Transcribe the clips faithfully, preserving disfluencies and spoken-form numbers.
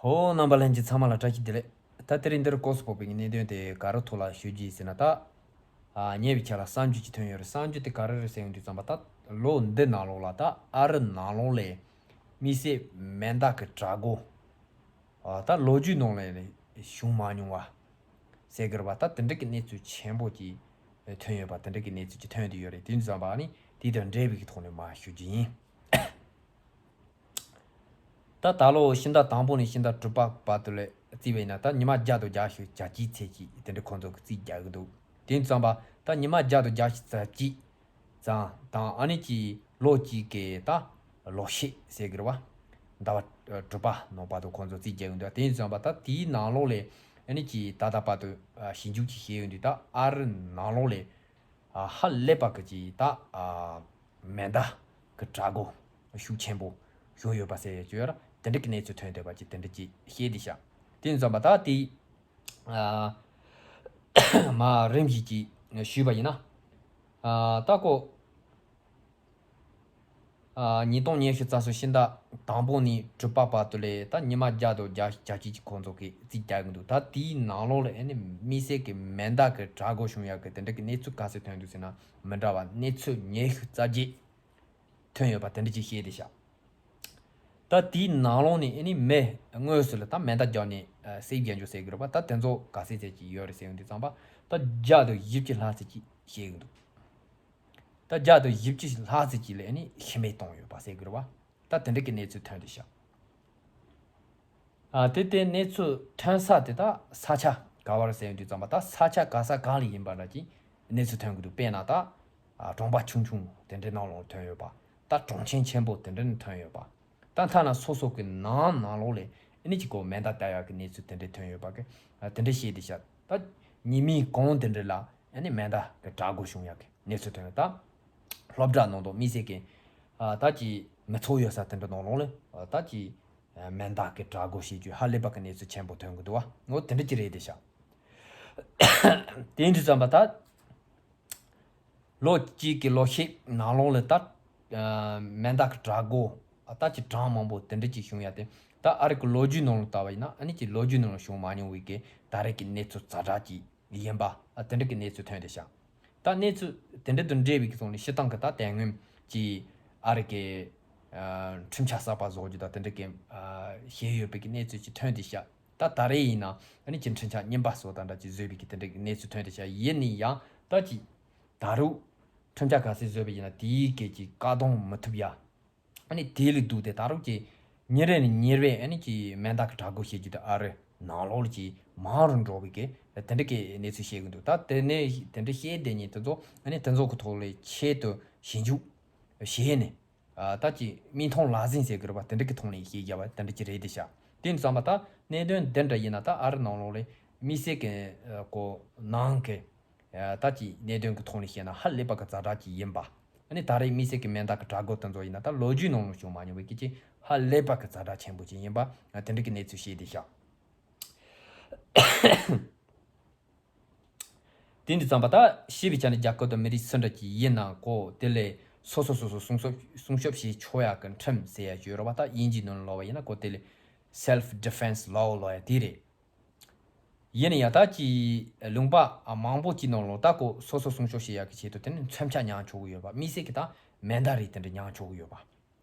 ཨོ། རྣམ་པ་ལྷན་རྒྱས་ཚང་མ་ལ་བཀྲ་ཤིས་བདེ་ལེགས། ད་དེ་རིང་འདིར་སྐབས་སུ་བབས་པའི་གནད་དོན་དེ་ག་རེ་ཐོག་ལ་ཞུ་རྒྱུ་ཡིན་ཟེར་ན། ད་ཨ་ཉེ་བའི་ཆར་ལ་གསར་འགྱུར་ཅིག་ཐོན་ཡོད་རེད། གསར་འགྱུར་དེ་ག་རེ་རེད་ཟེར་ཡོང་དུས་ཙམ་པ། ད་ལོ་འདི་ནང་ལོགས་ལ་ད་ཨ་རི་ནང་ལོགས་ལ་དམིགས་བསལ་མེ་མདའ་གི་དྲག་སྒོ། ཨ་ད་ལོ་རྒྱུས་ནང་ལ་བྱུང་མ་མྱོང་བ་ཟེར་གི་རེད་པ། ད་དེ་འདྲ་གི་གནས་ཚུལ་ཆེན་པོ་ཅིག་ཐོན་ཡོད་པ། དེ་འདྲ་གི་གནས་ཚུལ་ཅིག་ཐོན་བསྡད་ཡོད་རེད། དེ་ཡིན་དུས་ཙམ་པ་ཨ་ནི་དེ་དང་འབྲེལ་བའི་གི་ཐོག་ནས་མར་ཞུ་རྒྱུ་ཡིན། ད་ད་ལོ་ཕྱི་ཟླ་དང་པོ་ནས་ཕྱི་ཟླ་དྲུག་པ་བར་དུ་ལ་བརྩིས་པ་ཡིན་ན། ད་ཉི་མ་བརྒྱ་དང་བརྒྱད་ཅུ་གྱ་གཅིག་ཚད་ཅིག་དེ་འདྲ་ཁོང་ཚོ་གིས་རྩིས་རྒྱག་གི་འདུག་དེ་ཙམ་པ་ད་ཉི་མ་བརྒྱ་དང་བརྒྱད་ཅུ་ཙམ་ཅིག་ཙམ་དང་། ཨ་ནི་ཅིག་ལོ་གཅིག་གི་ད་ལོ་ཤས་ཟེར་གི་རེད་པ། ཟླ་བ་དྲུག་པ་ནང་བར་དུ་ཁོང་ཚོ་རྩིས་རྒྱག་གི་འདུག་དེ་ཙམ་པ་ད་དེའི་ནང་ལོགས་ལ་ཨ་ནི་ཅིག་ད་ལྟ་བར་དུ་ཞིབ་འཇུག་ཅིག་བྱས་ཡོང་དུས། ད་ཨ་རི་ནང་ལོགས་ལ་ཧ་ལས་པ་གི་ཅིག་ད་མེ་མདའ་གི་དྲག་སྒོ་ཤུགས་ཆེན་པོ་བྱུང་ཡོད་པ་ཟེར་ཡས་ཅིག་ཡོད་ར། དེ་འདྲ་གི་གནས་ཚུལ་ཐོན་བསྡད་པ་ཅིག་དེ་འདྲ་ཅིག་བཤད་བསྡད་ཤག་དེ་ཙམ་པ་ད་དེ་ཨ་མར་རིམ་བཞིན་ཅིག་ཞུས་པ་ཡིན་ན། ཨ་ད་ཀོ་ཨ་ཉིས་སྟོང་ཉི་ཤུ་རྩ་གསུམ་ཕྱི་ཟླ་དང་པོ་ནས་དྲུག་པ་བར་དུ་ལ་ད་ཉི་མ་བརྒྱ་དང་བརྒྱད་ཅུ་གྱ་གཅིག་ཅིག་ཁོང་ཚོ་གིས་རྩིས་རྒྱག་གི་འདུག་ད་དེའི་ནང་ལོགས་ལ་ཨ་ནི་དམིགས་བསལ་གྱི་མེ་མདའ་གི་དྲག་སྒོ་བྱུང་ཡག་གི་དེ་འདྲ་གི་གནས་ཚུལ་ག་ཚོད་ཐོན་འདུག་ཟེར་ན། མི་འདྲ་བ་གནས་ཚུལ་ཉི་ཤུ་རྩ་བརྒྱད་ཐོན་ཡོད་པ་དེ་འདྲ་ཅིག་བཤད་བསྡད་ཤག་ད་དེའི་ནང་ལོགས་ནས་ཨ་ནི་མི་དངོས་སུ་ལ་ད་མེ་མདའ་རྒྱག་ནས་ཨ་བསད་བསྡད་ཅིག་ཟེར་གི་རེད་པ། ད་དེ་ཚོ་ག་ཚོད་ཙམ་ཅིག་ཡོད་རེད་ཟེར་ཡོང་དུས་ཙམ་པ། ད་བརྒྱ་དང་བཞི་བཅུ་ལྷག་ཙམ་ཅིག་བཤད་གི་འདུག་ད་བརྒྱ་དང་བཞི་བཅུ་ལྷག་ཙམ་ཅིག་ལ་ཨ་ནི་ཤི་རྨས་བཏང་ཡོད་པ་ཟེར་གི་རེད་པ། ད་དེ་འདྲ་གི་གནས་ཚུལ་ཐོན་བསྡད་ཤག་ཨ་དེ་དེ་གནས་ཚུལ་ཐོན་ས་དེ་ད་ས་ཆ་ག་བ་རེད་ཟེར་ཡོང་དུས་ཙམ་པ། ད་ས་ཆ་ག་ས་གང་ལ་ཡིན་པ་འདྲ་ཅིག་གནས་ཚུལ་ཐོན་གི་འདུག་དཔེར་ན་ད་ཨ་གྲོང་པ་ཆུང་ཆུང་དེ་འདྲའི་ནང་ལོགས་ཐོན་ཡོད་པ། ད་གྲོང་ཆེན་ཆེན་པོ་དེ་འདྲ་ནས་ཐོན་ཡོད་པ། ད་ཐ་ན་སོ་སོ་གི་ནང་ནང་ལོགས་ལ་ཨ་ནི་ཅིག་གོ་མེ་མདའ་གཏད་ཡག་གི་གནས་ཚུལ་དེ་འདྲ་ཐོན་ཡོད་པ་གི། ཨ་དེ་འདྲ་བཤད་བསྡད་ཤག་ད་ཉི་མའི་གུང་དེ་འདྲ་ལ་ཨ་ནི་མེ་མདའ་གི་དྲག་སྒོ་བྱུང་ཡག་གི་གནས་ཚུལ་ཐོན་ཡོད། ད་སློབ་གྲྭ་ནང་དུ་དམིགས་བསལ་གི་ཨ་ད་ཅིག་མི་ཚོགས་ཡོད་ས་དེ་འདྲ་ནང་ལོགས་ལ་ཨ་ད་ཅིག་ཨ་མེ་མདའ་གི་དྲག་སྒོ་བྱེད་རྒྱུ་ཧ་ལས་པ་གི་གནས་ཚུལ་ཆེན་པོ་ཐོན་གི་འདུག་པ། འོ་དེ་འདྲ་ཅིག་རེད་བསྡད་ཤག་དེ་ཡིན་དུས་ཙམ་པ་ད་ལོ་གཅིག་གི་ལོ་ཤས་ནང་ལོགས་ལ་ད་ཨ་མེ་མདའ་གི་དྲག་སྒོ་ཨ་ད་ཅིག་གྲངས་མང་པོ་དེ་འདྲ་ཅིག་བྱུང་ཡ་དེ། ད་ཨ་རི་གི་ལོ་རྒྱུས་ནང་ལ་བལྟས་པ་ཡིན་ན། ཨ་ནི་ཅིག་ལོ་རྒྱུས་ནང་ལ་བྱུང་མ་མྱོང་བའི་གི་ད་རེས་ཀྱི་གནས་ཚུལ་ཛ་དྲག་ཅིག་ཡིན་པ། ཨ་དེ་འདྲ་གི་གནས་ཚུལ་ཐོན་བསྡད་ཤག་ད་གནས་ཚུལ་དེ་འདྲ་དང་འབྲེལ་བའི་གི་ཐོག་ནས་སྤྱིར་བཏང་གི་ད་དེ་སྔོན་གྱི་ཨ་རི་གི་ཨ་འཕྲིན་བྱ་གསར་པ་བཟོ་རྒྱུ་དང་དེ་འདྲ་གི་ཨ་བྱས་ཡོད་པའི་གི་གནས་ཚུལ་ཅིག་ཐོན་བསྡད་ཤག་ད་ད་རེས་ཡིན་ན་ཨ་ནི་ཅིག་འཕྲིན་བྱ་རྙིང་པ་བཟོ་དང་འདྲ་ཅིག་བཟོས་པའི་གི་དེ་འདྲ་གི་གནས་ཚུལ་ཐོན་བསྡད་ཤག་ཡིན་ན་ཡང་ད་ཅིག་ད་རུང་འཕྲིན་བྱ་ག་ཚོད་བཟོས་པ་ཡིན་ན་དེའི་གི་ཅིག་བཀག་སྡོམ་མི་ཐུབ་ཡ། ཨ་ནི་དེ་ལས་ལྡོག་སྟེ་ད་རུང་ཅིག་ཉིན་རེ་ནས་ཉིན་རེ་ཨ་ནི་ཅིག་མེ་མདའ་གི་དྲག་སྒོ་བྱེད་རྒྱུ་དེ་ཨ་རི་ནང་ལོགས་ལ་ཅིག་མང་རུ་འགྲོ་བའི་གི་དེ་འདྲ་གི་གནས་ཚུལ་བཤད་གི་འདུག་ད་དེ་ནས་དེ་འདྲ་བཤད་བསྡད་མཁན་དེ་ཚོ་ཨ་ནི་དེ་ཚོ་གི་ཐོག་ལ་ཆེད་དུ་ཞིབ་འཇུག་བྱས་ནས་ཨ་ད་ཅིག་མིག་མཐོང་ལག་ཟིན་ཟེར་གི་རེད་པ། དེ་འདྲ་གི་ཐོག་ནས་བཤད་རྒྱུ་བ་དེ་འདྲ་ཅིག་རེད་བསྡད་ཤག་དེ་ཙམ་པ་ད་གནད་དོན་འདི་འདྲ་ཡིན་ན། ད་ཨ་རི་ནང་ལོགས་ལ་དམིགས་བསལ་གི་ཨ་གོ་ནང་གི་ཨ་ད་ཅིག་གནད་དོན་གི་ཐོག་ནས་བཤད་ན་ཧ་ལས་པ་གི་ཛ་དྲག་ཅིག་ཡིན་པ། ཨ་ནི་ད་རེས་དམིགས་བསལ་གྱི་མེ་མདའ་གི་དྲག་སྒོ་དེ་ཚོ་ཡིན་ན་ད་ལོ་རྒྱུས་ནང་ལ་བྱུང་མ་མྱོང་བའི་གི་ཅིག་ཧ་ལས་པ་གི་ཛ་དྲག་ཆེན་པོ་ཅིག་ཡིན་པ། ཨ་དེ་འདྲ་གི་གནས་ཚུལ་བཤད་བསྡད་ཤག་དེ་འདི་ཙམ་པ་ད་ཤེས་པའི་ཆ་ནས་རྒྱལ་ཁབ་དང་མི་རིགས་སུ་འདྲ་ཅིག་ཡིན་ན་ཀོ་དེ་ལས་སོ་སོ་སོ་སོ་སྲུང་སྐྱོབ་སྲུང་སྐྱོབ་བྱེད་ཆོག་ཡག་གི་ཁྲིམས་ཟེར་ཡག་ཅིག་ཡོད་རེད་པ། ད་དབྱིན་ཇིའི་ནང་ལ་ལབ་པ་ཡིན་ན་ཀོ་དེ་ལས་self defense law ལབ་ཡག་དེ་རེད། ཡིན་ན་ཡང་ད་ཅིག་ལུང་པ་མང་པོ་ཅིག་ནང་ལོགས་ད་ཀོ་སོ་སོ་སྲུང་སྐྱོབ་བྱེད་ཡག་གི་ཆེད་དུ་དེ་ནི་མཚོན་ཆ་མྱངས་ཆོག་གི་ཡོད་པ། དམིགས་བསལ་གྱི་ད་མེ་མདའ་རིགས་དེ་འདྲ་མྱངས་ཆོག་གི་ཡོད་པ།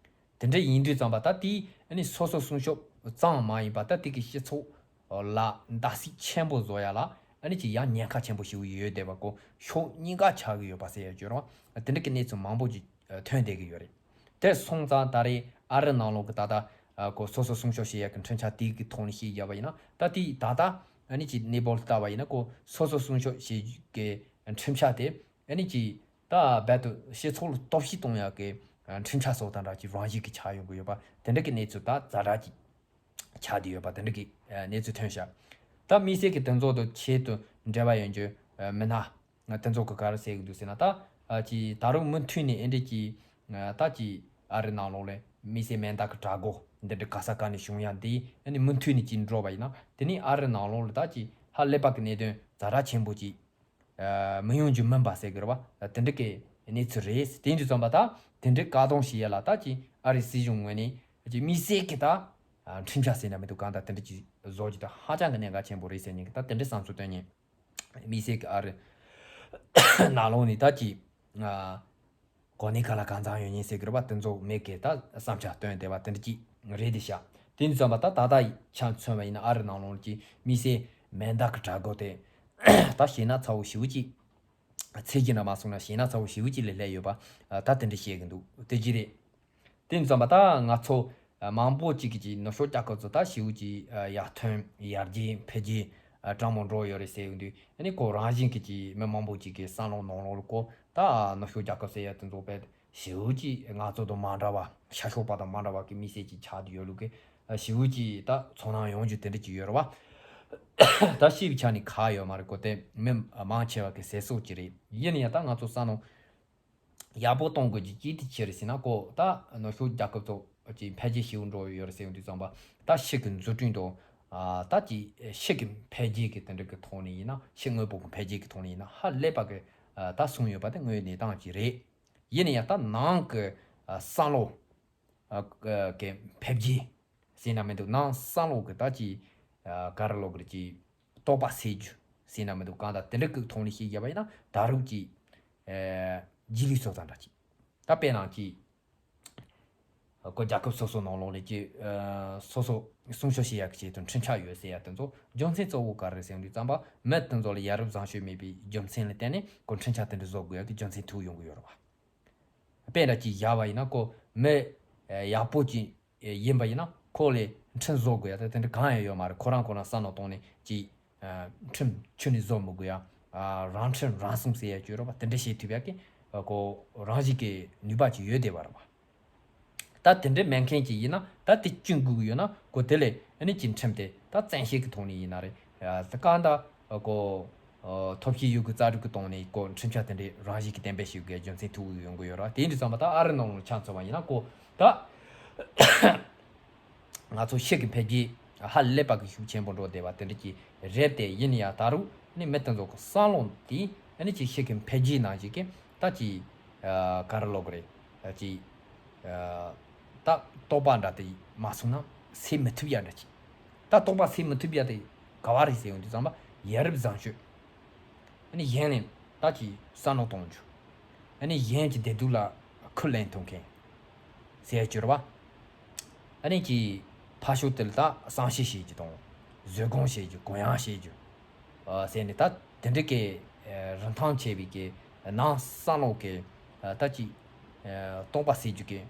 དེ་འདྲ་ཡིན་དུས་ཙམ་པ་ད་དེ་ཨ་ནི་སོ་སོ་སྲུང་སྐྱོབ་ཙམ་མ་ཡིན་པ་ད་དེ་གི་སྤྱི་ཚོགས་ལ་བརྡབ་གསིག་ཆེན་པོ་བཟོ་ཡག་ལ་ཨ་ནི་ཅིག་ཡང་ཉེན་ཁ་ཆེན་པོ་ཞིག་ཡོད་བསྡད་པ། ཀོ་ཕྱོགས་གཉིས་ཀ་ཆགས་ཀྱི་ཡོད་པ་ཟེར་ཡག་ཅིག་ཡོད་རེད་པ། དེ་འདྲ་གི་གནས་ཚུལ་མང་པོ་ཅིག་ཐོན་བསྡད་ཀྱི་ཡོད་རེད། དེ་སོང་ཙང་ད་རེས་ཨ་རི་ནང་ལོགས་ཀྱི་ད་ལྟ་ཨ་ཀོ་སོ་སོ་སྲུང་སྐྱོབ་བྱེད་ཡག་གི་འཕྲིན་བཅར་དེ་གི་ཐོག་ནས་བཤད་བཞག་པ་ཡིན་ན། ད་དེ་ད་ལྟ་ཨ་ནི་ཅིག་གནས་བབ་ལྟ་བ་ཡིན་ན་ཀོ་སོ་སོ་སྲུང་སྐྱོབ་བྱེད་ཀྱི་འཕྲིན་བཅར་དེ་ཨ་ནི་ཅིག་ད་རྦད་དེ་སྤྱི་ཚོགས་ལ་གཏོར་བཤིག་གཏོང་ཡག་གི་འཕྲིན་བཅར་སོགས་དང་འདྲ་ཅིག་རང་བཞིན་གྱིས་ཆགས་ཡོང་གི་ཡོད་པ། དེ་འདྲ་གི་གནས་ཚུལ་ད་ཛ་དྲག་ཅིག་ཆགས་བསྡད་ཡོད་པ་དེ་འདྲ་གི་གནས་ཚུལ་ཐོན་ཤག་ད་དམིགས་བསལ་གྱི་དེ་ཚོ་དང་ཆེད་དུ་འབྲེལ་བ་ཡོད་རྒྱུ་མི་སྣ་དེ་ཚོ་གིས་ག་རེ་ཟེར་གྱི་འདུག་ཟེར་ན། ད་ཨ་ཅིག་ད་རུང་མུ་མཐུད་ནས་ཨེ་འདྲ་ཅིག་ད་ཅིག་ཨ་རི་ནང་ལོགས་ལ་དམིགས་བསལ་མེ་མདའ་གི་དྲག་སྒོ་འདི་འདྲ་ག་ས་ག་ནས་བྱུང་ཡག་འདི་ཨ་ནི་མུ་མཐུད་ནས་ཅིག་འགྲོ་བ་ཡིན་ན། དེ་ནི་ཨ་རི་ནང་ལོགས་ལ་ད་ཅིག་ཧ་ལས་པ་གི་གནད་དོན་ཛ་དྲག་ཆེན་པོ་ཅིག་ཨ་མི་ཡོང་རྒྱུ་མིན་པ་ཟེར་གི་རེད་པ། དེ་འདྲ་གི་གནས་ཚུལ་རེད། དེ་ཡིན་དུས་ཙམ་པ་ད་དེ་འདྲའི་བཀག་སྡོམ་བྱེད་ཡག་ལ་ད་ཅིག་ཨ་རི་སྲིད་གཞུང་ངོས་ནས་ཅིག་དམིགས་བསལ་གྱི་ད་ ཨ་འཕྲིན་བཅར་ཟེར་ན་མི་འདུག་གང་ལྟར་དེ་འདྲ་ཅིག་བཟོ་རྒྱུ་དེ་ཧ་ཅང་གི་གནད་འགག་ཆེན་པོ་རེད་ཟེར་ནས་ད་དེ་འདྲའི་བསམ་ཚུལ་བཏོན་ནས་དམིགས་བསལ་གྱི་ཨ་རི་ནང་ལོགས་ནས་ད་ཅིག་ཨ་གོ་གནས་ག་ལ་གང་འཚམ་ཡོད་ཉེན་ཟེར་གི་རེད་པ། དེ་ཚོ་མེད་གི་ད་བསམ་འཆར་བཏོན་བསྡད་པ་དེ་འདྲ་ཅིག་རེད་དེ་ཤག་དེ་ནས་བསམ་པ་ད་ད་ལྟ་ཆ་མཚོན་པ་ཡིན་ན་ཨ་རི་ནང་ལོགས་ཀྱི་དམིགས་བསལ་མེ་མདའ་གི་དྲག་རྒོལ་དེ་ད་ཞེད་སྣང་ཚ་བོ་ཞེ་པོ་ཅིག་ཚད་ཀྱི་འདྲ་མ་སོང་ན་ཞེད་སྣང་ཚ་བོ་ཞེ་པོ་ཅིག་ལས་སླེབས་ཡོད་པ། ད་དེ་འདྲ་བཤད་གི་འདུག་དེ་ཅི་རེད། དེ་ཙམ་པ་ད་ང་ཚོ་མང་པོ་ཅིག་གིས་ཀྱི་ནུབ་ཕྱོགས་རྒྱལ་ཁབ་ཚོ་ད་ཞེ་པོ་ཅིག་ཡར་ཐོན་ཡར་རྒྱས་འཕེལ་རྒྱས་གྲང་མོ་འགྲོ་ཡོད་རེད་ཟེར་ཡོང་དུས་ཨ་ནི་ཁོ་རང་བཞིན་གྱི་ཀྱི་མི་མང་པོ་ཅིག་གི་བསམ་བློ་ནང་ལོགས་ལ་ཁོ་ད་ནུབ་ཕྱོགས་རྒྱལ་ཁབ་ཟེར་ཡ་དེ་ཚོ་དཔེ་ཞེ་པོ་ཅིག་ང་ཚོ་དང་མ་འདྲ་བ་ཤར་ཕྱོགས་པ་དང་མ་འདྲ་བ་གི་དམིགས་བསལ་ཅིག་ཆགས་བསྡད་ཡོད་ལུགས་ཀྱི་ཞེ་པོ་ཅིག་ད་ཚོར་སྣང་ཡོང་རྒྱུ་དེ་འདྲ་ཅིག་ཡོད་རེད་བ། ད་ཤེས་པའི་ཆ་ནས་གང་ཡོད་མ་རེད། ཁོ་དེ་མི་མང་ཆེ་བ་གི་ཟེར་སྲོལ་ཅིག་རེད། ཡིན་ན་ཡང་ད་ང་ཚོ་བསམ་བློ་ཡག་པོ་གཏོང་དགོས་ཀྱི་ཅི་ཐད་ཆེ་རེད་ཟེར་ན་ཁོ་ད་ནུབ་ཕྱོགས་རྒྱལ་ཁབ་ཚོ་ཅིག་འཕེལ་རྒྱས་ཞེ་པོ་འགྲོ་ཡོད་རེད་ཟེར་ཡོང་དུས་ཙམ་པ་ད་ཕྱི་གི་འཛུགས་སྐྲུན་དང་ཨ་ད་ཅིག་ཕྱི་གི་འཕེལ་རྒྱས་ཀྱི་དེ་འདྲ་གི་ཐོག་ནས་ཡིན་ན་ཕྱི་དངོས་པོ་གི་འཕེལ་རྒྱས་ཀྱི་ཐོག་ནས་ཡིན་ན་ཧ་ལས་པ་གི་ཨ་ད་སོང་ཡོད་པ་དེ་དངོས་ཡོད་གནས་སྟངས་ཅིག་རེད། ཡིན་ན་ཡང་ད་ནང་གི་ཨ་བསམ་བློ་ཨ་གི་འཕེལ་རྒྱས་ཟེར་ན་མི་འདུག་ནང་བསམ་བློ་གི་ད་ཅིག་ཨ་ག་རེ་ལབ་དགོས་རེད། ཅིག་རྟོག་པ་སད་རྒྱུ་ཟེར་ན་མི་འདུག་གང་ལྟར་དེ་འདྲ་གི་ཐོག་ནས་བཤད་བཞག་པ་ཡིན་ན་ད་རུང་ཅིག་ཨ་རྗེས་ལུས་སོ་ཙམ་འདྲ་ཅིག་ད་དཔེར་ན་ཅིག་ཨ་ཁོ་རྒྱལ་ཁབ་སོ་སོ་ནང་ལོགས་ལ་ཅིག་ཨ་སོ་སོ་སྲུང་སྐྱོབ་བྱེད་ཡག་གི་ཆེད་དུ་འཕྲིན་བཅར་ཡོད་ཟེར་ཡ་དེ་ཚོ་རྒྱུ་མཚན་གཙོ་བོ་ག་རེ་ཟེར་དུས་ཙམ་པ་མི་དེ་ཚོ་ལ་ཡ་རབས་བཟང་སྤྱོད་མེད་པའི་རྒྱུ་མཚན་ལ་བརྟེན་ནས་ཁོ་འཕྲིན་བཅར་དེ་འདྲ་བཟོ་དགོས་ཡག་གི་རྒྱུ་མཚན་ཐུག་ཡོང་གི་ཡོད་རེད་བ། དཔེ་འདྲ་ཅིག་བཞག་པ་ཡིན་ན་ཁོ་མི་ཡག་པོ་ཅིག་ཡིན་པ་ཡིན་ན་ཁོ་ལས་འཕྲིན་བཟོ་དགོས་ཡ་དེ་དེ་འདྲ་གང་ཡང་ཡོད་མ་རེད། ཁོ་རང་ཁོ་རང་བསམ་བློ་གཏོང་ནས་ཅིག་འཕྲིན་ཁྱོན་ནས་བཟོ་མི་དགོས་ཡ། རང་འཕྲིན་རང་སྲུང་ཟེར་ཡ་ཅིག་ཡོད་རེད་པ། དེ་འདྲ་བྱེད་ཐུབ་ཡ་གི་ཁོ་རང་བཞིན་གྱི་ནུས་པ་ཅིག་ཡོད་བསྡད་པ་རེད་པ། ད་དེ་འདྲ་མེད་མཁན་ཅིག་ཡིན་ན་ད་དེ་སྐྱོན་དགོས་ཀྱི་ཡོད་ན་ཁོ་དེ་ལས་ཨ་ནི་ཅིག་འཕྲིན་དེ་ད་བཙན་ཤེད་ཀྱི་ཐོག་ནས་ཡིན་ན་རེད། ད་གང་ལྟར་ཁོ་ཐབས་ཤེས་ཡོད་རྒུ་རྩལ་སྤྲུགས་ཀྱི་ཐོག་ནས་ཁོ་འཕྲིན་བཅར་དེ་འདྲའི་རང་བཞིན་གྱི་གཏན་འབེབས་བྱེད་དགོས་རྒྱུ་མཚན་ཐུག་ཡོང་གི་ཡོད་རེད། དེ་འདྲ་ཙམ་པ་ད་ཨ་རི་ནང་ལ་ཆ་མཚོན་པ་ཡིན་ན་ཁོ་ད་ང་ཚོ་ཕྱི་གི་འཕེལ་རྒྱས་ཧ་ལས་པ་གི་ཤུགས་ཆེན་པོ་འགྲོ་བསྡད་པ་དེ་འདྲ་ཅིག་རེད་དེ། ཡིན་ཡང་ད་རུང་ནི་མི་དེ་ཚོ་གི་བསམ་བློ་དེ་ཨ་ནི་ཅིག་ཕྱི་གི་འཕེལ་རྒྱས་ནང་ཞིག་གི་ད་ཅིག་ག་རེ་ལབ་དགོས་རེད། ཅིག་ད་རྟོག་པ་འདྲ་དེ་མ་སོང་ན་སེལ་མི་ཐུབ་ཡ་འདྲ་ཅིག་ད་རྟོག་པ་སེལ་མི་ཐུབ་ཡ་དེ་ག་བ་རེད་ཟེར་ཡོང་དུས་ཙམ་པ་ཡ་རབས་བཟང་སྤྱོད། ཨ་ནི་གཞན་ནས་ད་ཅིག་བསམ་བློ་གཏོང་རྒྱུ། ཨ་ནི་གཞན་གྱི་བདེ་སྡུག་ལ་ཁུར་ལེན་ཐུབ་མཁན་ཟེར་ཡ་ཅིག་ཡོད་རེད་པ། ཨ་ནི་ཀྱི་ཕར་ཕྱོགས་དེ་ལ་ད་བསམ་ཤེས་བྱེད་རྒྱུ་དང་བཟོད་སྒོམ་བྱེད་རྒྱུ་གུ་ཡངས་བྱེད་རྒྱུ་ཨ་ཟེར་ནས་ད་དེ་འདྲ་གི་ཨ་རིན་ཐང་ཆེ་བའི་གི་ནང་བསམ་བློ་གི་ཨ་ད་ཅིག་ཨ་རྟོག་པ་སད་རྒྱུ་གི་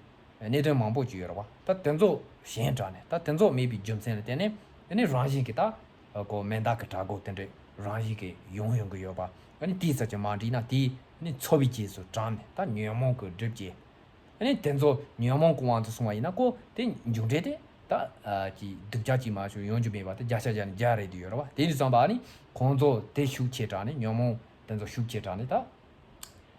གནད་དོན་མང་པོ་ཅིག་ཡོད་རེད་པ། ད་དེ་ཚོ་གཞན་དྲག་ནས་ད་དེ་ཚོ་མེད་པའི་རྒྱུ་མཚན་ལ་བརྟེན་ནས་ཨ་ནི་རང་བཞིན་གྱི་ད་ཨ་ཁོ་མེ་མདའ་གི་དྲག་རྒོལ་དེ་འདྲ་རང་བཞིན་གྱི་ཡོང་ཡོང་གི་ཡོད་པ། ཨ་ནི་དེའི་ས་ཆ་མ་འགྲིག་ན་དེ་ཨ་ནི་ཚོར་བའི་རྗེས་སུ་འབྲངས་ནས་ད་ཉོན་མོངས་ཀྱི་སྒྲིབ་བྱེད། ཨ་ནི་དེ་ཚོ་ཉོན་མོངས་ཀྱི་དབང་དུ་སོང་བ་ཡིན་ན་ཁོ་དེ་མཇུག་འབྲས་དེ་ད་ཨ་ཅིག་སྡུག་ཅག་ཅིག་མ་བྱུང་ཡོང་རྒྱུ་མེད་པ་དེ་བརྒྱ་ཆ་བརྒྱ་ནས་བརྒྱ་རེད་དུ་ཡོད་རེད་བ། དེ་ནས་བསམ་པ་ཨ་ནི་ཁོང་ཚོ་དེ་ཤུགས་ཆེ་དྲགས་ནས་ཉོན་མོངས་དེ་ཚོ་ཤུགས་ཆེ་དྲགས་ནས་ད་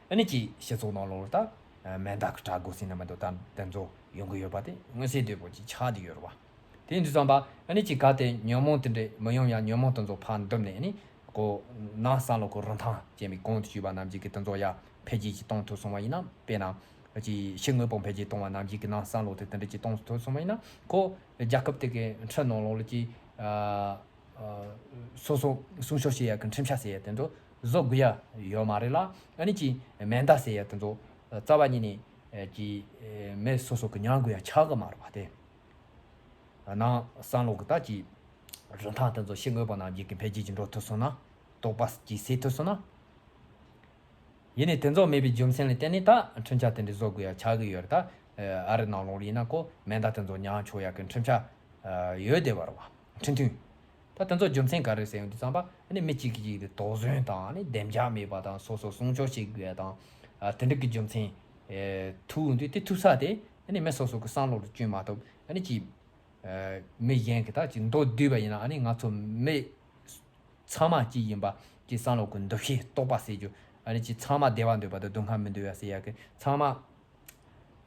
ཨ་ནི་ཅིག་སྤྱི་ཚོགས་ནང་ལོགས་ལ་ད་མེ་མདའ་གི་དྲག་རྒོལ་ཟེར་ན་མི་འདུག་ད་དེ་ཚོ་ཡོང་གི་ཡོད་པ་དེ་མངོན་གསལ་དོད་པོ་ཅིག་ཆགས་དུ་ཡོད་རེད་བ། དེ་འདྲ་བསམ་པ་ཨ་ནི་ཅིག་གལ་ཏེ་ཉོན་མོངས་དེ་འདྲ་མི་ཡོང་ཡ་ཉོན་མོངས་དེ་ཚོ་ཕར་འདུམ་ནས་ཨ་ནི་ཁོ་ནང་བསམ་བློ་ཁོ་རིན་ཐང་ཅན་པའི་གོང་དུ་ཞུས་པ་རྣམས་ཀྱི་གི་དེ་ཚོ་ཡ་འཕེལ་རྒྱས་ཅིག་གཏོང་ཐུབ་སོང་བ་ཡིན་ན་དཔེར་ན་ཅིག་ཕྱི་དངོས་པོ་འཕེལ་རྒྱས་གཏོང་བ་རྣམས་ཀྱི་གི་ནང་བསམ་བློ་དེ་དེ་འདྲ་ཅིག་གཏོང་ཐུབ་སོང་བ་ཡིན་ན་ཁོ་རྒྱལ་ཁབ་དེ་གི་ཁྲིམས་ནང་ལོགས་ལ་ཅིག་ཨ་ཨ་སོ་སོ་སྲུང་སྐྱོབ་བྱེད་ཡ་གི་འཕྲིན་བཅར་ཟེར་ཡ་དེ་ཚོ་བཟོ་དགོས་ཡ་ཡོད་མ་རེད་ལ། ཨ་ནི་ཅིག་མེ་མདའ་ཟེར་ཡ་དེ་ཚོ་རྩ་བ་ཉིད་ནས་ཅིག་མི་སོ་སོ་གི་མྱོང་དགོས་ཡ་ཆགས་གི་མ་རེད་བ་དེ། ནང་བསམ་བློ་གི་ད་ཀྱི་རིན་ཐང་དེ་ཚོ་ཕྱི་དངོས་པོ་ནང་འཇིག་གི་འཕེལ་རྒྱས་ཀྱི་འགྲོ་ཐུབ་སོང་ན། རྟོག་པ་ཀྱི་སད་ཐུབ་སོང་ན། ཡིན་ནའི་དེ་ཚོ་མེད་པའི་རྒྱུ་མཚན་ལ་བརྟེན་ནས་ད་འཕྲིན་བཅར་དེ་འདྲ་བཟོ་དགོས་ཡ་ཆགས་གི་ཡོད་རེད། ད་ཨ་རི་ནང་ལོགས་ཡིན་ན་ཁོ་མེ་མདའ་དེ་ཚོ་ཉར་ཆོག་ཡ་གི་འཕྲིན་བཅར་ཡོད་བསྡད་པ་རེད་བ། འཕྲིན་ཐུང་། ད་དེ་ཚོ་རྒྱུ་མཚན་ག་རེ་ཟེར་ཡོང་དུས་ཙམ་པ་ཨ་ནི་མི་གཅིག་གིས་གཅིག་ལ་དོགས་ཟོན་དང་ཨ་ནི་བདེ་འཇགས་མེད་པ་དང་སོ་སོ་སྲུང་སྐྱོབ་བྱེད་དགོས་ཡ་དང་ཨ་དེ་འདྲ་གི་རྒྱུ་མཚན་ཨེ་ཐུག་ཡོང་དུས་དེ་ཐུག་ས་དེ་ཨ་ནི་མི་སོ་སོ་གི་བསམ་བློ་ལ་བཅོས་མ་ཐུབ་ཨ་ནི་ཅིག་ཨེ་མི་གཞན་གྱི་ད་ཅིག་མདོར་བསྡུས་པ་ཡིན་ན་ཨ་ནི་ང་ཚོ་མི་ཚང་མ་གཅིག་ཡིན་པ་ཅིག་བསམ་བློ་གི་འདུ་ཤེས་རྟོག་པ་ཟེར་རྒྱུ་ཨ་ནི་ཅིག་ཚང་མ་བདེ་བ་འདོད་པ་དང་སྡུག་བསྔལ་མི་འདོད་པ་ཟེར་ཡ་གི་ཚང་མ་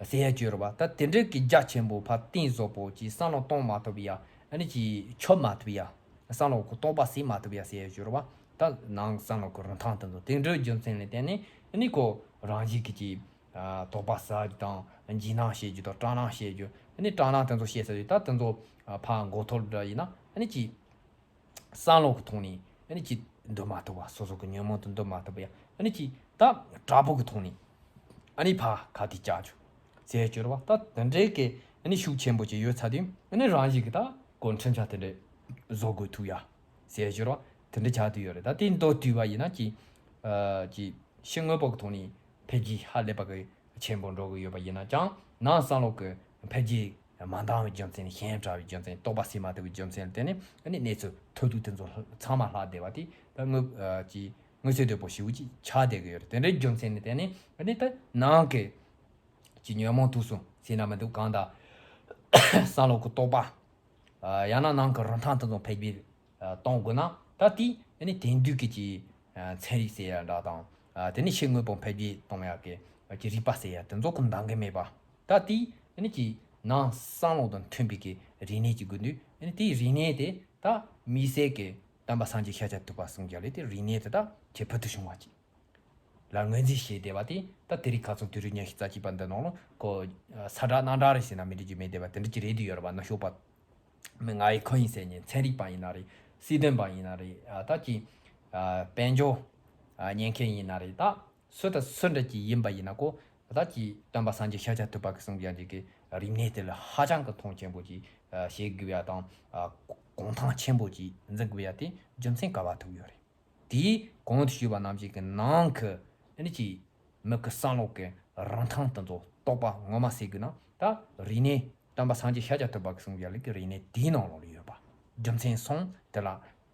ཟེར་ཡ་ཅིག་ཡོད་རེད་བ། ད་དེ་འདྲའི་གི་རྒྱ་ཆེན་པོ་ཕར་གཏིང་ཟབ་པོ་ཅིག་བསམ་བློ་གཏོང་མ་ཐུབ་ཡ་ཨ་ནི་ཅིག་ཆོད་མ་ཐུབ་ཡ་བསམ་བློ་གི་རྟོག་པ་ཟད་མ་ཐུབ་ཡ་ཟེར་ཡ་ཅིག་ཡོད་རེད་བ། ད་ནང་བསམ་བློ་གི་རིན་ཐང་དེ་ཚོ་དེ་འདྲའི་རྒྱུ་མཚན་ལ་བརྟེན་ནས་ཨ་ནི་ཁོ་རང་བཞིན་གྱི་ཅིག་ཨ་དོགས་པ་ཟ་རྒྱུ་དང་འཇིགས་སྣང་བྱེད་རྒྱུ་དང་སྐྲག་སྣང་བྱེད་རྒྱུ་ ཨ་ནི་སྐྲག་སྣང་དེ་ཚོ་བཤད་ས་དུས་ད་དེ་ཚོ་ཨ་ཕར་འགོག་ཐབས་འདྲ་ཡིན་ན་ཨ་ནི་ཅིག་བསམ་བློ་གི་ཐོག་ནས་ཨ་ནི་ཅིག་འདུལ་མ་ཐུབ་པ། སོ་སོ་གི་ཉོན་མོངས་དེ་འདུལ་མ་ཐུབ་པ་ཡ་ཨ་ནི་ཅིག་ད་དྲག་པོ་གི་ཐོག་ནས་ཨ་ནི་ཕར་ཁ་གཏད་བཅག་རྒྱུ་ཟེར་གྱུར་བ། ད་དེ་འདྲའི་གི་ཨ་ནི་ཤུགས་ཆེན་པོ་ཅིག་ཡོད་ཚར་དུས་ཨ་ནི་རང་བཞིན་གི་ད་གོ་འཕྲིན་ཆ་དེ་འདྲ་བཟོ་དགོས་ཐུག་ཡ་ཟེར་གྱུར་བ། དེ་འདྲ་ཆགས་དུས་ཡོད་རེད། ད་དེ་མདོར་བསྡུས་པ་ཡིན་ན་ཅིག་ཨ་ཅིག་ཕྱི་དངོས་པོ་གི་ཐོག་ནས་འཕེལ་རྒྱས་ཧ་ལས་པ་གི་ཆེན་པོ་འགྲོ་གི་ཡོད་པ་ཡིན་ན་ཀྱང་ནང་བསམ་བློ་གི་འཕེལ་རྒྱས་མ་འདང་བའི་རྒྱུ་མཚན། ཞན་དྲགས་པའི་རྒྱུ་མཚན། རྟོགས་པ་སད་མ་ཐུབ་པའི་རྒྱུ་མཚན་ལ་བརྟེན་ནས་ཨ་ནི་གནས་ཚུལ་ཐོན་དུས་དེ་ཚོ་ཚང་མ་ལྷག་བསྡད་པ་དེ་ད་དངོས་ཨ་ཅིག་དངོས་ཚན་དོད་པོ་ཞེ་པོ་ཅིག་ཆགས་བསྡད་ཀྱི་ཡོད་རེད། དེ་འདྲའི་རྒྱུ་མཚན་ལ་བརྟེན་ནས་ཨ་ནི་ད་ནང་གི་ཅིག་ཉོན་མོངས་དུག་གསུམ་ཟེར་ན་མི་འདུག་གང་ལྟར་བསམ་བློ་གི་རྟོག་པ། ཨ་ཡང་ན་ནང་གི་རིན་ཐང་དེ་ཚོ་འཕེལ་རྒྱས་ཨ་གཏོང་དགོས་ན་ད་དེ་ཨ་ནི་དེང་དུས་ཀྱི་ཅིག་ཨ་ཚན་རིག་ཟེར་ཡ་འདྲ་དང་། ཨ་དེ་ནི་ཕྱི་དངོས་པོ་འཕེལ་རྒྱས་གཏོང་ཡ་གི་ཨ་ཅིག་རིག་པ་ཟེར་ཡ་དེ་ཚོ་གི་འདང་གི་མེད་པ། ད་དེ་ཨ་ནི་ཅིག་ནང་བསམ་བློ་དང་མཐུན་པའི་གི་རིག་གནས་ཅིག་དགོས་དུས་ཨ་ནི་དེའི་རིག་གནས་དེ་ད་དམིགས་བསལ་གི་སྟོན་པ་སངས་རྒྱས་ཤཱཀྱ་ཐུབ་པ་གསུམ་གྱི་ལས་དེ་རིག་གནས་དེ་ད་ཁྱད་ཕུལ་དུ་བྱུང་བ་ཅིག་ལ་ངོས་འཛིན་བྱས་བསྡད་པ་དེ་ད་དེ་རིང་ཁ་སང་དུས་རབས་ཉི་ཤུ་རྩ་གཅིག་པ་འདི་ནང་ལ་ཁོ་ས་བསྒྲགས་རྣམ་གྲངས་རེད་ཟེར་ན་མི་འགྲིག་རྒྱུ་མེད་བསྡད་པ་དེ་འདྲ་ཅིག་རེད་དུ་ཡོད་རེད་པ། ནུབ་ཕྱོགས་པ་མི་ང་ཡི་ཁོ་ཡིན་ཟེར་མཁན་ཚན་རིག་པ་ཡིན་ན་རེད། སྲིད་དོན་པ་ཡིན་ན་རེད། ཨ་ད་ཅིག་ཨ་དཔལ་འབྱོར་ཨ་ཉན་མཁན་ཡིན་ན་རེད། ད་སུ་དང་སུ་འདྲ་ཅིག་ཡིན་པ་ཡིན་ན་ཁོ་ད་ཅིག་སྟོན་པ་སངས་རྒྱས་ཤཱཀྱ་ཐུབ་པ་གི་གསུང་རྒྱ་འཇུག་གི་རིག་གནས་དེ་ལ་ཧ་ཅང་གི་མཐོང་ཆེན་པོ་ཅིག་ཨ་བྱེད་དགོས་ཡ་དང་། ཨ་གུང་ཐང་ཆེན་པོ་ཅིག་འཛིན་དགོས་ཡ་དེ་རྒྱུ་མཚན་ག་བ་ཐུག་ཡོད་རེད། དེས་གོང་དུ་ཞུས་པ་ནང་བཞིན་གྱི་ནང་གི་ཨ་ནི་ཅིག་མི་གི་བསམ་བློ་གི་རིན་ཐང་དེ་ཚོ་རྟོགས་པ་ངོ་མ་སད་དགོས་ན་ད་རིག་གནས་སྟོན་པ་སངས་རྒྱས་ཤཱཀྱ་ཐུབ་པ་གི་གསུང་རྒྱ་ལས་ཀྱི་རིག་གནས་དེའི་ནང་ལོགས་ལ་ཡོད་པ། རྒྱུ་མཚན་གསུམ་དེ་ལ་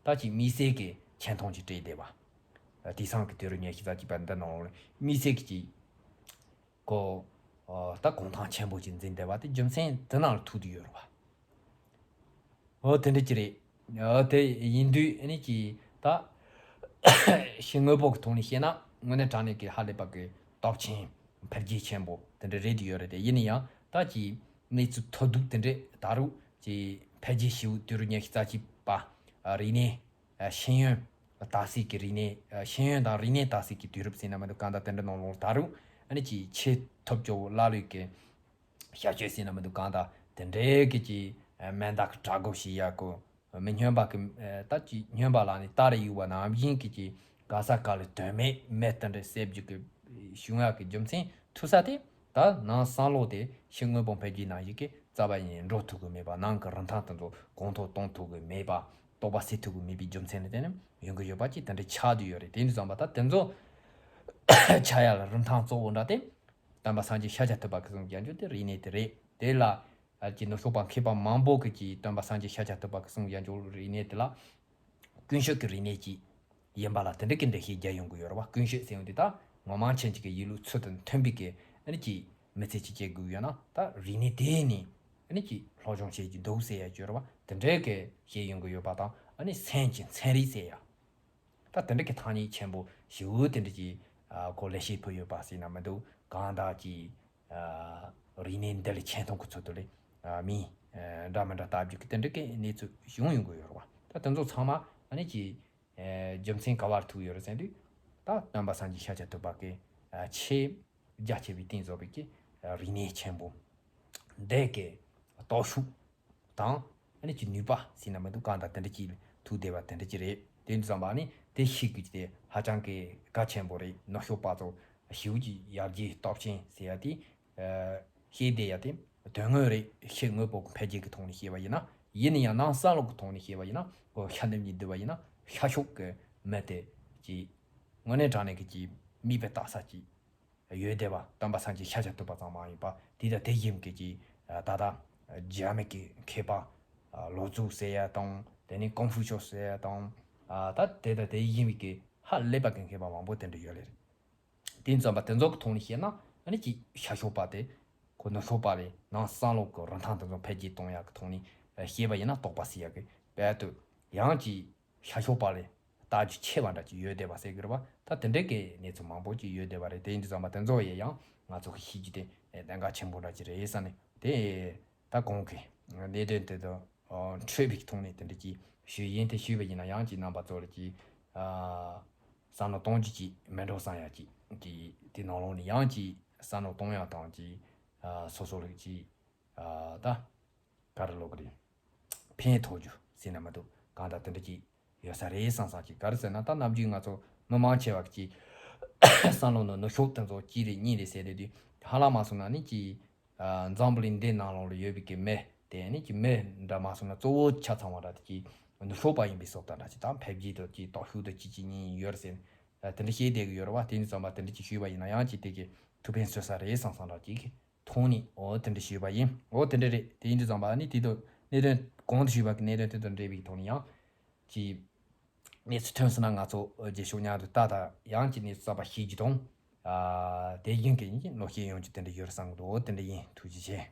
ད་ཅིག་དམིགས་བསལ་གྱི་ཆེ་མཐོང་ཅིག་སྤྲད་བསྡད་པ། དེང་སང་གི་དུས་རབས་ཉི་ཤུ་རྩ་གཅིག་པ་འདི་ནང་ལོགས་ལ་དམིགས་བསལ་གྱི་ཅིག་གོ་ད་གུང་ཐང་ཆེན་པོ་ཅིག་འཛིན་བསྡད་པ་དེ་རྒྱུ་མཚན་དེ་ནང་ལ་ཐུག་བསྡད་ཡོད་རེད་པ། འོ་དེ་འདྲ་ཅིག་རེད། འོ་དེ་ཡིན་དུས་ཨ་ནི་ཅིག་ད་ཕྱི་དངོས་པོ་གི་ཐོག་ནས་བཤད་ན་དངོས་གནས་དྲང་གནས་ཀྱི་ཧ་ལས་པ་གི་སྟོབས་ཆེན་འཕེལ་རྒྱས་ཆེན་པོ་དེ་འདྲ་རེད་དུ་ཡོད་རེད་དེ། ཡིན་ན་ཡང་ད་ཅིག་གནས་ཚུལ་ཐོན་དུས་དེ་འདྲ་ད་རུང་ཅིག་འཕེལ་རྒྱས་ཞེ་པོ་དུས་རབས་ཉི་ཤུ་རྩ་གཅིག་པ་རིག་གནས་ཤེས་ཡོན་དར་སྲིད་ཀྱི་རིག་གནས། ཤེས་ཡོན་དང་རིག་གནས་དར་སྲིད་ཀྱི་དུས་རབས་ཟེར་ན་མི་འདུག་གང་ལྟར་དེ་འདྲ་ནང་ལོགས་ད་རུང་ཨ་ནི་ཅིག་ཆེས་ཐོབ་སྐྱོ་བོ་ཀླ་ཀློའི་གི་བྱ་སྤྱོད་ཟེར་ན་མི་འདུག་གང་ལྟར་དེ་འདྲའི་གི་ཅིག་མེ་མདའ་གི་དྲག་རྒོལ་བྱེད་ཡག་གོ། མི་སྨྱོན་པ་གི་ད་ཅིག་སྨྱོན་པ་ལ་ནི་སྟ་རེ་གཡུག་པ་ནང་བཞིན་གི་ཅིག་ག་ས་ག་ལ་དོན་མེད་མེ་དེ་འདྲ་བསད་རྒྱུ་གི་བྱུང་ཡག་གི་རྒྱུ་མཚན་ཐུག་ས་དེ་ད་ནང་བསམ་བློ་དེ་ཕྱི་དངོས་པོ་འཕེལ་རྒྱས་ནང་བཞིན་གི་རྩ་བ་ཡིན་འགྲོ་ཐུབ་གི་མེད་པ། ནང་གི་རིན་ཐང་དེ་ཚོ་གོང་མཐོར་གཏོང་ཐུབ་གི་མེད་པ། རྟོགས་པ་སད་ཐུབ་གི་མེད་པའི་རྒྱུ་མཚན་ལ་བརྟེན་ནས་ཡོང་གི་ཡོད་པ་ཅིག་དེ་འདྲ་ཆགས་བསྡད་ཡོད་རེད། དེ་འདྲ་བསམ་པ་ད་དེ་ཚོ་ཆགས་ཡ་ལ་རིན་ཐང་གཙོ་བོ་འདྲ་དེ་སྟོན་པ་སངས་རྒྱས་ཤཱཀྱ་ཐུབ་པ་གི་གསུང་རྒྱ་འཇུག་དེ་རིག་གནས་དེ་རེད། དེ་ལ་ཨ་ཅིག་ནུབ་ཕྱོགས་པ་མཁས་པ་མང་པོ་གི་ཅིག་སྟོན་པ་སངས་རྒྱས་ཤཱཀྱ་ཐུབ་པ་གི་གསུང་རྒྱ་འཇུག་རིག་གནས་དེ་ལ་ཀུན་སྤྱོད་ཀྱི་རིག་གནས་ཅིག་ཡིན་པ་ལ་དེ་འདྲ་གི་འགྲེལ་བཤད་རྒྱག་ཡོང་གི་ཡོད་རེད་བ། ཀུན་སྤྱོད་ཟེར་ཡོང་དུས་ད་ངོ་མ་མཁན་ཅིག་གི་ཡིད་ལུགས་ཚུལ་དང་མཐུན་པའི་གི་ཨ་ནི་ཅིག་མི་ཚེ་ཅིག་སྐྱེལ་དགོས་ཡོད་ན་ད་རིག་གནས་དེ་ནས་ཨ་ནི་ཅིག་སློབ་སྦྱོང་བྱེད་ཀྱི་འདུག་ཟེར་ཡ་ཅིག་ཡོད་རེད་བ། དེ་འདྲའི་གི་བཤད་ཡོང་གི་ཡོད་པ་དང་། ཨ་ནི་སེམས་ཀྱི་ཚན་རིག་ཟེར་ཡ། ད་དེ་འདྲ་གི་ཐ་སྙད་ཆེན་པོ་ཞེ་པོ་དེ་འདྲ་གྱི་ཨ་གོ་ལས་བཤད་ཕུལ་ཡོད་པ་ཟེར་ན་མི་འདུག་གང་ལྟར་གྱི་ཨ་རིག་གནས་འདི་ལ་ཆེ་མཐོང་གི་ཚུལ་དུ་ལས་ཨ་མི་ཨ་འདྲ་མི་འདྲ་ལྟ་རྒྱུ་གི་དེ་འདྲ་གི་གནས་ཚུལ་བྱུང་ཡོང་གི་ཡོད་རེད་བ། ད་དེ་ཚོ་ཚང་མ་ཨ་ནི་ཀྱི་ཨ་རྒྱུ་མཚན་ག་བར་ཐུག་ཡོད་རེད་ཟེར་དུས། ད་སྟོན་པ་སངས་རྒྱས་ཤཱཀྱ་ཐུབ་པ་གི་ཨ་ཆེས་རྒྱ་ཆེ་བའི་གཏིང་ཟབ་པའི་གི་ཨ་རིག་གནས་ཆེན་པོ་འདི་གི་སྟོབས་ཤུགས་དང་། ཨ་ནི་ཀྱི་ནུས་པ་ཟེར་ན་མི་འདུག་གང་ལྟར་དེ་འདྲ་ཅིག་ཐུག་བསྡད་པ་དེ་འདྲ་ཅིག་རེད། དེ་འདྲ་བསམ་པ་ནི་དེ་ཤེས་དགོས་ཀྱི་དེ་ཧ་ཅང་གི་གལ་ཆེན་པོ་རེད། ནུབ་ཕྱོགས་པ་ཚོ་ཞེ་པོ་ཅིག་ཡར་རྒྱས་སྟོབས་ཆེན་ཟེར་ཡ་དེ་ཨ་ཤེས་བསྡད་ཡ་དེ་དོན་དངོས་རེད། ཕྱི་དངོས་པོ་གི་འཕེལ་རྒྱས་ཀྱི་ཐོག་ནས་བཤད་པ་ཡིན་ན། ཡིན་ན་ཡང་ནང་བསམ་བློ་གི་ཐོག་ནས་བཤད་པ་ཡིན་ན། ཁོ་ཤ་འདེབས་གཉིས་བསྡུར་བ་ཡིན་ན་ཤར་ཕྱོགས་ཀྱི་མི་དེ་ཅིག་དངོས་གནས་དྲང་གནས་ཀྱི་ཅིག་མིག་དཔེ་ལྟ་ས་ཅིག་ཡོད་བསྡད་པ་སྟོན་པ་སངས་རྒྱས་ཤཱཀྱ་ཐུབ་པ་ཙམ་མ་ཡིན་པ། དེ་དང་དེ་བཞིན་གྱི་ཅིག་ད་ལྟ་རྒྱ་མི་གི་མཁས་པ་ལའོ་ཙུ་ཟེར་ཡ་དང་། དེ་ནས་ཀོང་ཧྥུ་ཅོ་ཟེར་ཡ་དང་། ད་དེ་དང་དེ་བཞིན་གྱི་ཧ་ལས་པ་གི་མཁས་པ་མང་པོ་དེ་འདྲ་ཡོད་ལེ་རེད། དེ་ཙམ་པ་དེ་ཚོ་གི་ཐོག་ནས་བཤད་ན་ཨ་ནི་ཅིག་ཤར་ཕྱོགས་པ་དེ་ཁོ་ནུབ་ཕྱོགས་པ་ལས་ནང་བསམ་བློ་གི་རིན་ཐང་དེ་ཚོ་འཕེལ་རྒྱས་གཏོང་ཡག་གི་ཐོག་ནས་བཤད་པ་ཡིན་ན་རྟོགས་པ་སད་ཡག་གི་རྦད་དེ་ཡང་ཅིག་ཤར་ཕྱོགས་པ་ལས་ལྟ་རྒྱུ་ཆེ་བ་འདྲ་ཅིག་ཡོད་བསྡད་པ་ཟེར་གི་རེད་བ། ད་དེ་འདྲའི་གི་གནས་ཚུལ་མང་པོ་ཅིག་ཡོད་བསྡད་པ་རེད། དེ་ཡིན་དུས་ཙམ་པ་དེ་ཚོ་ཡི་ཡང་ང་ཚོ་གི་ཤེས་རྒྱུ་དེ་གནད་འགག་ཆེན་པོ་འདྲ་ཅིག་རེད་བསམ་ནས། དེ་ད་གོང་གི་གནད་དོན་དེ་དང་འཕྲོས་པའི་ཐོག་ནས་དེ་འདྲ་ཅིག་ཞུས་ཡིན། དེ་ཞུས་པ་ཡིན་ན་ཡང་ཅིག་རྣམ་པ་ཚོ་ལ་ཅིག་བསམ་བློ་གཏོང་རྒྱུ་ཅིག་མེད་འགྲོ་བསམ་ཡ་ཅིག་གི་དེ་ནང་ལོགས་ནས་ཡང་ཅིག་བསམ་བློ་གཏོང་ཡ་དང་ཅིག་སོ་སོ་ལ་ཅིག་ ཨ་ད་ག་རེ་ལབ་དགོས་རེད། ཕན་ཐོགས་རྒྱུ་ཟེར་ན་མ་གཏོགས་གང་ལྟར་དེ་འདྲ་ཅིག་ཡོད་ས་རེད་བསམ་བསམ་ཅིག་ག་རེ་ཟེར་ན། ད་ནམ་རྒྱུན་ང་ཚོ་མི་མང་ཆེ་བ་ཅིག་བསམ་བློ་ནང་ནུབ་ཕྱོགས་དེ་ཚོ་གཅིག་རེད་གཉིས་རེད་ཟེར་དེ་དུས། ཧ་ལམ་མ་སོང་ན་ནི་ཅིག་ཨ་འཛམ་བུ་གླིང་འདི་ནང་ལོགས་ལ་ཡོད་པའི་གི་མི་དེ་ནི་ཅིག་མི་འདྲ་མ་སོང་ན་གཙོ་བོ་ཆ་ཚང་བ་འདྲ་དེ་ཅིག་ནུབ་ཕྱོགས་པ་ཡིན་པའི་བཟོ་ལྟ་འདྲ་ཅིག་དང་། ཕལ་ཆེར་དུ་ཅིག་སྟོབས་ཤུགས་དུ་ཅིག་ཅིག་གཉིས་ཡོད་རེད་ཟེར། ཨ་དེ་འདྲ་བཤད་བསྡད་གི་ཡོད་རེད་བ། དེ་ནི་ཙམ་པ་དེ་འདྲ་ཅིག་ཞུས་པ་ཡིན་ན་ཡང་ཅིག་དེ་གི་ཐུགས་ཕན་གསོས་ས་རེད་བསམ་བསམ་འདྲ་ཅིག་མཐོང་ནས། འོ་དེ་འདྲ་ཞུས་པ་ཡིན། འོ་དེ་འདྲ་རེད། དེ་ཡིན་དུས་ཙམ་པ་ནི་དེ་དུ་གནད་དོན་གོང་དུ་ཞུས་པ་གི་གནད་དོན་དེ་དང་འབྲེལ་བའི་ཐོག་ནས་ཡང་ཅིག་གནས་ཚུལ་ཐོན་སོང་ན་ང་ཚོ་རྗེས་ཕྱོགས་མཉམ་དུ་ལྟ་དང་། ཡང་ཅིག་གནས་ཚུལ་གསར་པ་ཤེས་རྒྱུ་དང་། ཨ་དེ་བཞིན་གི་ཡིན་གྱི་ལོ་ཤེས་ཡོང་རྒྱུ་དེ་འདྲ་ཡོད་རེད་བསམ་གི་འདུག་འོ་དེ་འདྲ་ཡིན། ཐུགས་རྗེ་ཆེ།